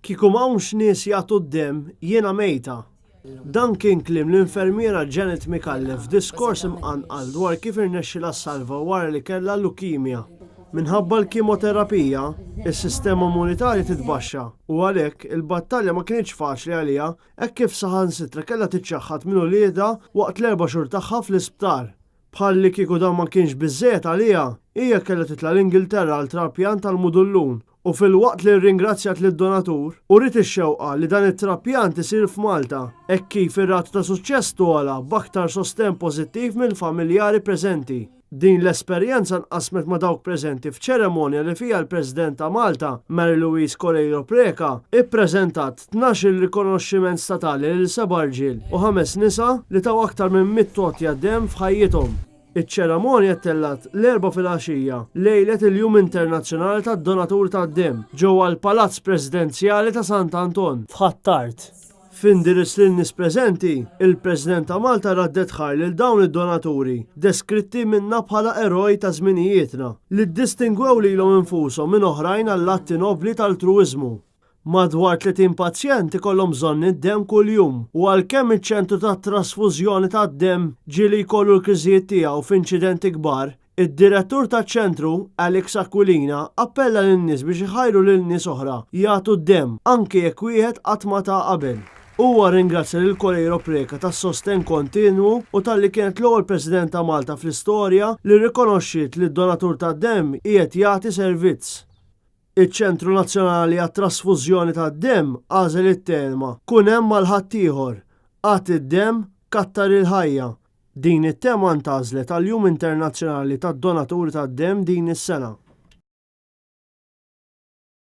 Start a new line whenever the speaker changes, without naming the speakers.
Kieku m'hawnx nies jagħtu d-demm, jiena mejta. Dan kien kliem l-infermiera Janet Micallef f'diskors imqanqal dwar kif irnexxilha ssalva wara li kellha lukimja. Minħabba l-kimoterapija, is-sistema immunitarja titbaxxa u għalhekk il-battalja ma kinitx faċli għaliha hekk kif saħansitra kellha tiċċaħħad minn uliedha waqt l-erba' xhur tagħha fl-isptar. Bħallikieku dan ma kienx biżżejjed għaliha, hija kellha titla' l-Ingilterra għal trapjant tal-mudullun u filwaqt li rringrazzjat lid-donatur, uriet ix-xewqa li dan it-trapjant isir f'Malta, hekk kif ir-rata ta' suċċess togħla b'aktar sostenn pożittiv mill-familjari preżenti. Din l-esperjenza nqasmet ma' dawk preżenti f'ċeremonja li fiha l-President ta' Malta, Mary Louise Coleiro Preca, ippreżentat 12-il rikonoxximent statali lil seba' rġiel u ħames nisa li taw aktar minn 100 għotja demm f'ħajjithom. Iċ-ċeremonja ttellgħet l-Erbgħa filgħaxija, lejlet il-Jum Internazzjonali tad-Donaturi tad-Demm, ġewwa l-Palazz Presidenzjali ta' Sant'Anton, f'Ħ'Attard. F'indirizz lin-nies preżenti, il-President ta' Malta raddet ħajr lil dawn id-donaturi, deskritti minnha bħala eroj ta' żminijietna, li ddistingwew lilhom infushom minn oħrajn għall-atti nobbli t'altruwiżmu. Madwar 30 pazjent ikollhom bżonn id-demm kuljum u għalkemm iċ-ċentru tat-trasfużjoni tad-demm ġieli jkollu l-kriżijiet tiegħu f'inċidenti kbar, id-direttur taċ-ċentru, Alex Aquilina, appella lin-nies biex iħajru lil nies oħra jagħtu d-demm anke jekk wieħed qatt ma ta qabel. Huwa rringrazzja lil Coleiro Preca tas-sostenn kontinwu u talli kienet l-ewwel President ta' Malta fl-istorja li rrikonoxxiet li d-donatur tad-demm qiegħed jagħti servizz. Iċ-Ċentru Nazzjonali għat-Trasfużjoni tad-Demm għażel it-tema Kun hemm għal ħaddieħor, Agħti d-demm, kattar il-ħajja. Din it-tema ntgħażlet għall-Jum Internazzjonali tad-Donaturi tad-Demm din is-sena.